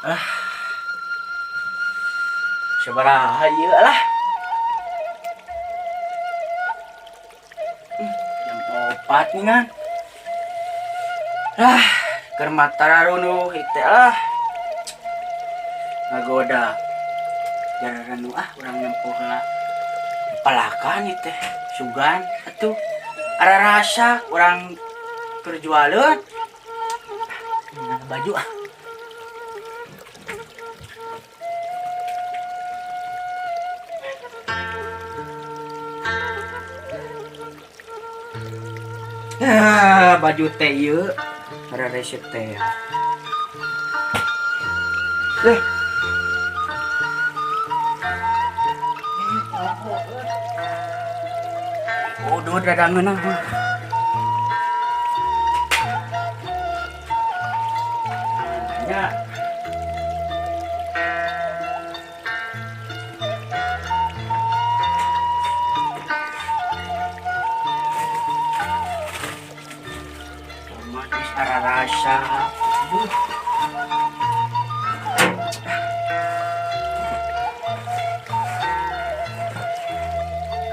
Ah. Sabaraha ieu lah. Jam 4 nih kan. Ah, keur matararunuh ieu teh lah. Ngagoda. Jararanu ah urang nempo heula. Pelakan ieu teh sugan atuh. Ara rasa urang keur jualeun. Ah, baju ah. Ah, baju teh ieu ara resep teh. Eh. Udah dadangeun ah. Ya. Otomatis ara rasa. Aduh.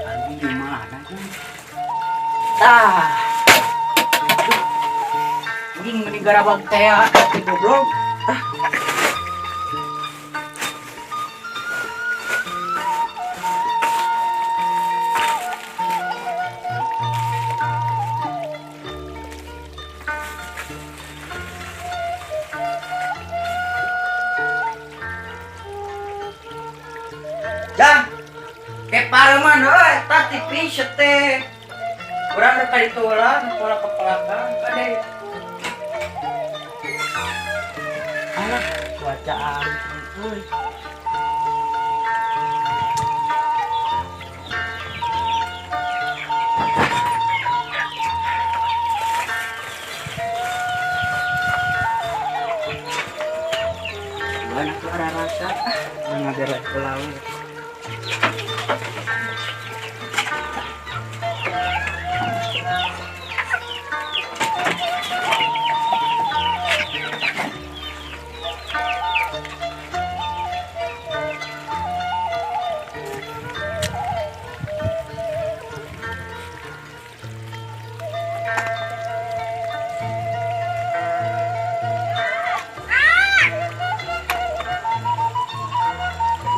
Kami di mana tuh? Tah. Aduh. Anjing meni garabag teh ah, teh goblok. Ah. Jang, kayak pareman euy, tah tipis teh. Urang rek ka ditu heula, pola pepelakan kade. Alah, cuaca alus euy. Gimana tuh arah rasa? Ah, ngaberes heula we.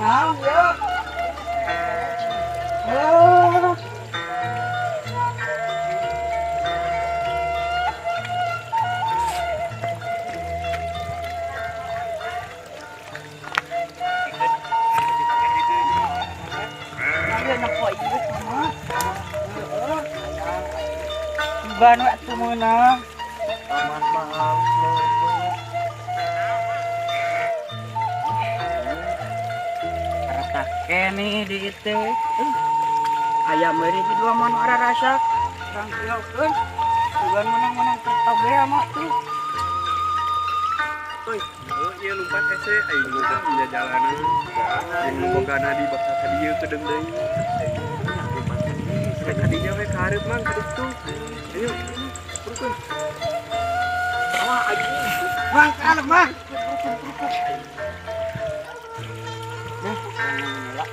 Naon ya? Oh. Ayo nempo ieu mah. Heeh. Sugan we atuh meunang. Taman mahal leupeut. Rata keneh di ieu teh. Ayam meuri di dua manu ara rasa. Urang kieukeun. Sugan meunang-meunang tertoge mah tuh. Euy, heuh ieu lumpat hese aing boga ieu jalanan. Aing nu bogana di baksa ka dieu kedeung deui. Aing lumpat ka dieu. Rek ka dinya we ka hareup mang ka ditu. Ayo, turunkeun. Wah, anjing. Mang, kalem, Mang. Nah, nyala.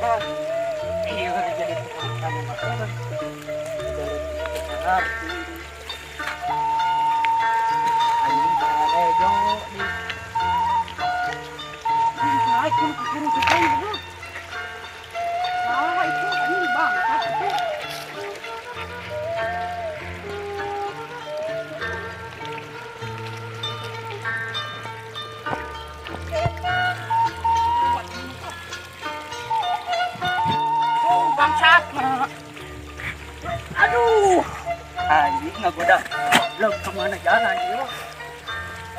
Ah, iya jadi tukang kamu mah. Jadi anjing pararejo di. Ah, itu kudu kudu. Ah, itu anjing bangsat itu. Oh, bangsat. Aduh. Anjing ngagoda. Goblok kemana jalan dia?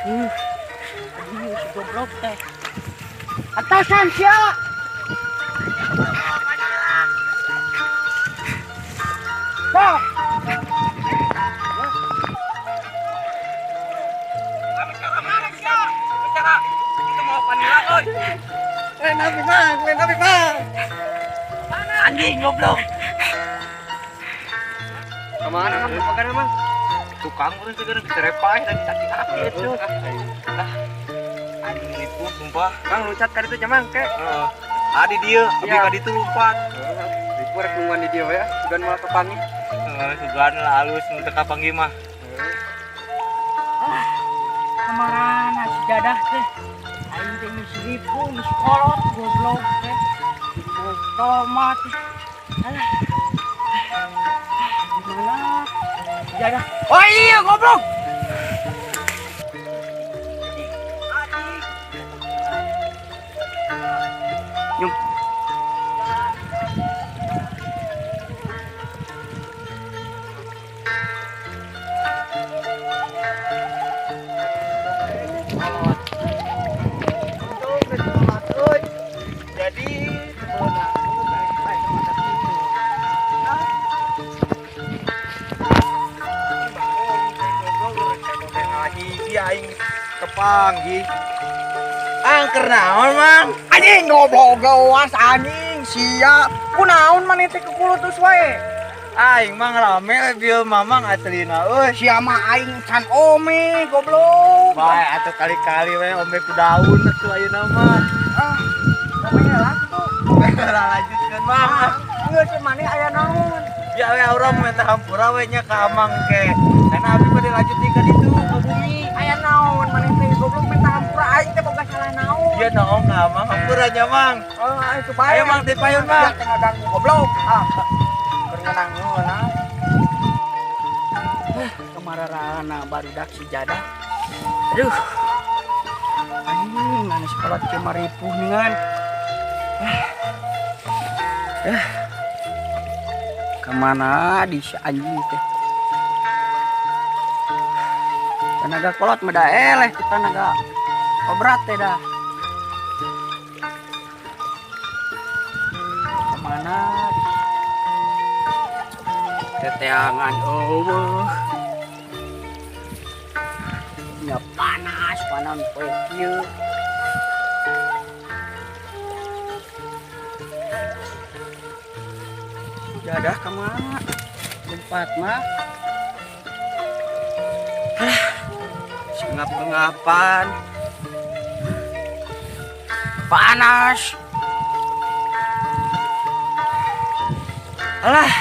Anjing si goblok teh. Atasan sia. Sok. Lain api mang, lain api mang. Anjing goblok. Kemana mang? Kemana mang? Tukang urang teh geus direpaeh dan aki-aki atuh. Ah. Anjing ripuh sumpah. Mang loncat ka ditu nya Mang ke. Heeh. Adi dieu, abi ka ditu lompat. Ripuh rek nungguan di dieu we sugan moal kapanggih. Heeh, sugan lah alus mun teu kapanggih mah. Ah, kamarana si Dadah teh. Aing teh geus ripuh, geus kolot goblok teh. Tomat. Alah. Gimana? Dadah. Oh iya goblok. Nyum. Jadi aing kepanggih. Angker naon, Mang? Anjing goblok gawas anjing sia. Kunaon maneh teh kukulutus wae? Aing mah rame bieu Mamang aslina euy. Sia mah aing can ome goblok. Bae atuh kali-kali we ome ku daun atuh ayeuna mah. Ah, ome lah tuh. Lah lanjutkeun Mang. Geus maneh aya naon? Ya we urang minta hampura we nya ka Amang ke. Karena abi bade lanjut di ka ditu ka bumi. Aya naon maneh teh goblok minta hampura aing teh boga salah naon. Iya naon ka Amang hampura nya Mang. Oh, itu bae. Ayo Mang teh payun Mang. Ya teh ngaganggu goblok. Ah. Keur ngeunang-ngeunang. Kemararana barudak si Jadah. Aduh. Anjing nangis kolot ke maripuh ningan. Ah. Kemana di si anjing teh? Tenaga kolot mah da eleh ku tenaga obrat teh dah. Kemana? Teteangan eueuh. Nya panas panan poe kieu. Jadah kemana? Tempat mah. Alah, sengap-sengapan. Panas. Alah.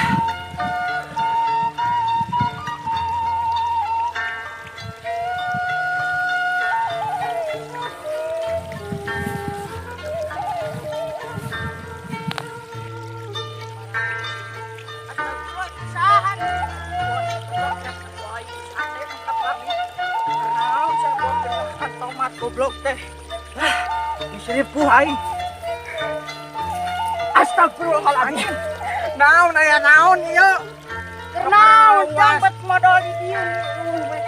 Tomat goblok teh. Geus ripuh aing. Astagfirullahaladzim. Naon aya naon ieu? Naon dapat modal di dieu.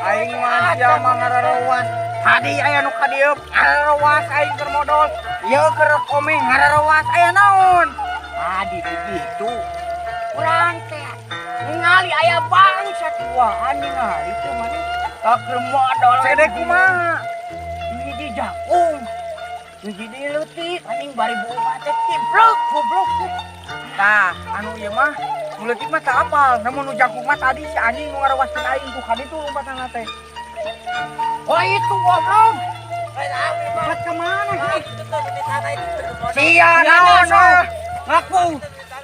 Aing mah sia mah ngararowas. Tadi aya nu ka dieu ngararowas aing keur modal. Ieu keur ome ngararowas aya naon? Tadi di ditu. Urang teh ningali aya bangsa tuaan ningali teh maneh keur modal. Cede kumaha? Hiji jangkung. Hiji deui leutik anjing bari buka teh timplek goblok. Tah, anu ieu mah nu leutik mah teu apal, namun nu jangkung mah tadi si anjing nu ngarawaskeun aing ku ka ditu lompatanna teh. Oh itu goblok. Lompat ke mana sih? Sia naon ngaku.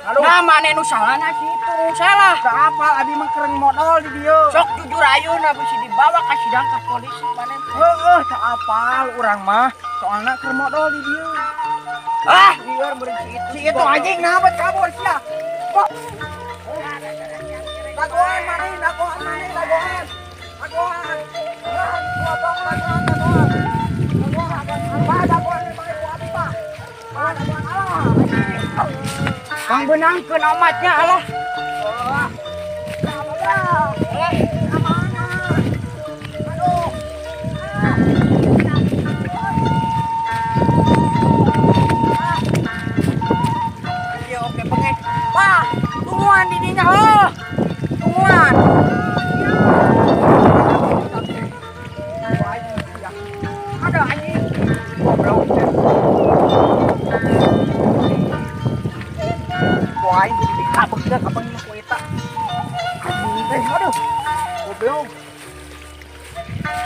Nah maneh nu salahna situ, salah. Teu apal abi mah keur modal di dieu. Sok jujur ayeuna bisi dibawa ka sidang ka polisi maneh. Heueuh teu apal urang mah, soalna keur modal di dieu. Ah, lieur meureun si itu. Si itu anjing naha bet kabur sia. Kok dagoan maneh, dagoan maneh, dagoan. Dagoan. Goblok dagoan, dagoan. Dagoan, dagoan. Dagoan bae ku abi mah. Dagoan alah. Kang benangkeun omatnya alah. Oke bengek. Wah, tungguan di dinya heuh. Tungguan. Ada anjing. Goblok. Wah, ini dikabek teh kapan ku eta. Anjing teh aduh. Goblok.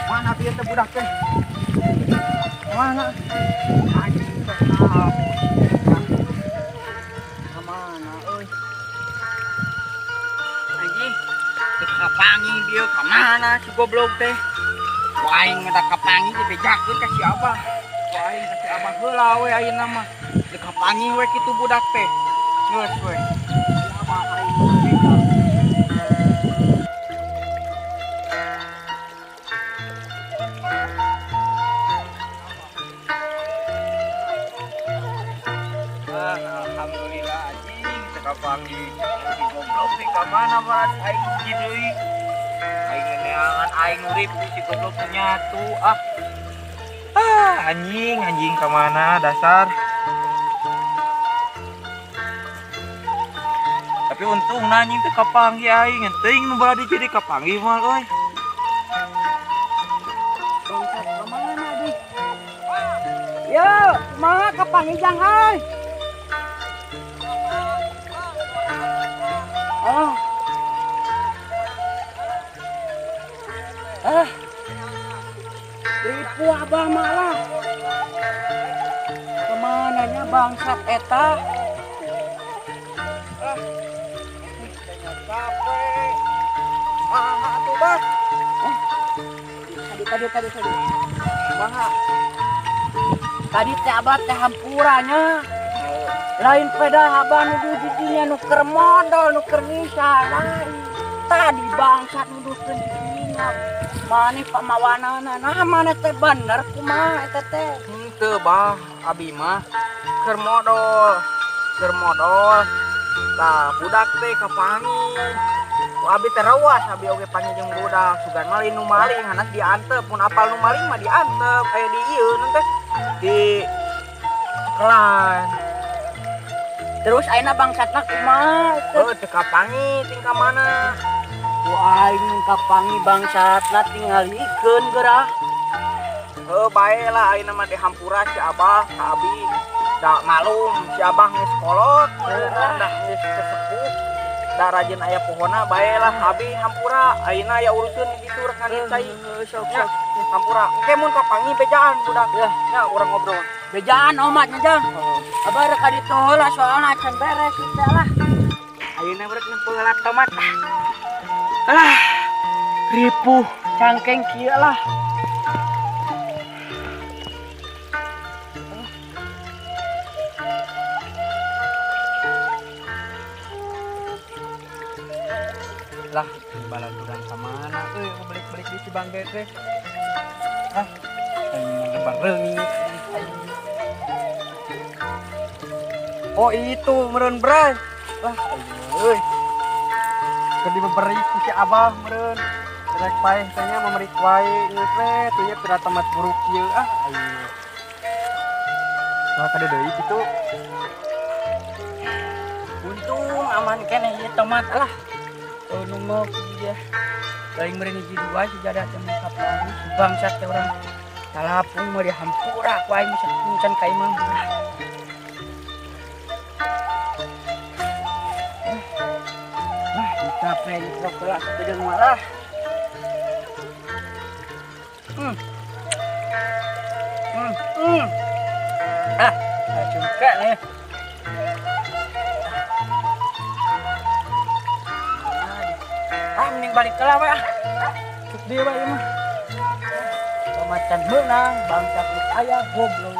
Mana dia teh budak teh? Mana? Anjing teh. Kamana euy? Anjing, teu kapanggih dia ka mana si goblok teh? Ku aing mah kapanggih dibejakeun ka si Abah. Ku aing ka si Abah heula we ayeuna mah. Teu kapanggih we kitu budak teh. Geus we. Alhamdulillah anjing teu kapanggih. Si goblok teh ka mana barat aing hiji deui. Aing neangan aing urip si goblok teh nyatu ah. Ah anjing anjing ka mana dasar. Tapi untung anjing teh kapanggih aing teuing nu baladi jadi kapanggih mah euy. Bangsat ka mana di? Yo, kumaha kapanggih jang euy? Oh. Ah. Ripu abah malah. Kemananya bangsat eta? Ah. Capek. Ah, atuh bah. Tadi. Kumaha? Tadi teh abah teh hampuranya. Lain peda abah nuduh didinya nu keur modal nu keur ngisa lain. Tadi bangsat nuduhkeun didinya. Maneh pamawanana nah maneh teh bener kumaha eta teh? Henteu bah, abi mah keur modal. Keur modal. Tah budak teh kapanggih. Ku abi teh rewas abi oge panggih jeung budak. Sugan mah lain nu maling hanas diantep mun apal nu maling mah diantep aya di ieu teh di kelan. Terus ayeuna bangsatna kumaha teh? Heuh teu kapanggih ting ka mana? Ku aing kapanggih bangsatna tingalikeun geurah. Heuh bae lah ayeuna mah dihampura si Abah ka abi. Da malum si Abah geus kolot, dah geus sesepuh. Da rajin aya pohona bae lah abi hampura. Ayeuna aya uruseun di ditu rek ngadit cai. Sok sok hampura. Engke mun kapanggih bejaan budak. Ya urang ngobrol. Bejaan omat nya jang. Abah rek ka ditu heula soalna acan beres teh lah. Ayeuna rek nempo heula tomat. Ah. Ripuh cangkeng kieu lah. Lah, balaturan ka mana euy balik-balik di Cibangge teh. Ah, aing lebar reungit. Oh itu meureun bray. Lah euy. Keur dibeberi ku si Abah meureun. Rek paeh teh nya memerik wae geus we teu nya pira tamat buruk ieu ah aing. Nah kade deui kitu. Untung aman keneh ieu tomat lah. Oh nu mau dia. Paling meureun hiji dua sejadah teh kapan bangsat teh urang. Talapung mah dihampura ku aing can ka imah. Nah, capek truk lah kedeung malah. Ah, suka nih. Ah, mending balik ke lah we ah. Cuk dia we mah. Macan meunang bangsat aya goblok.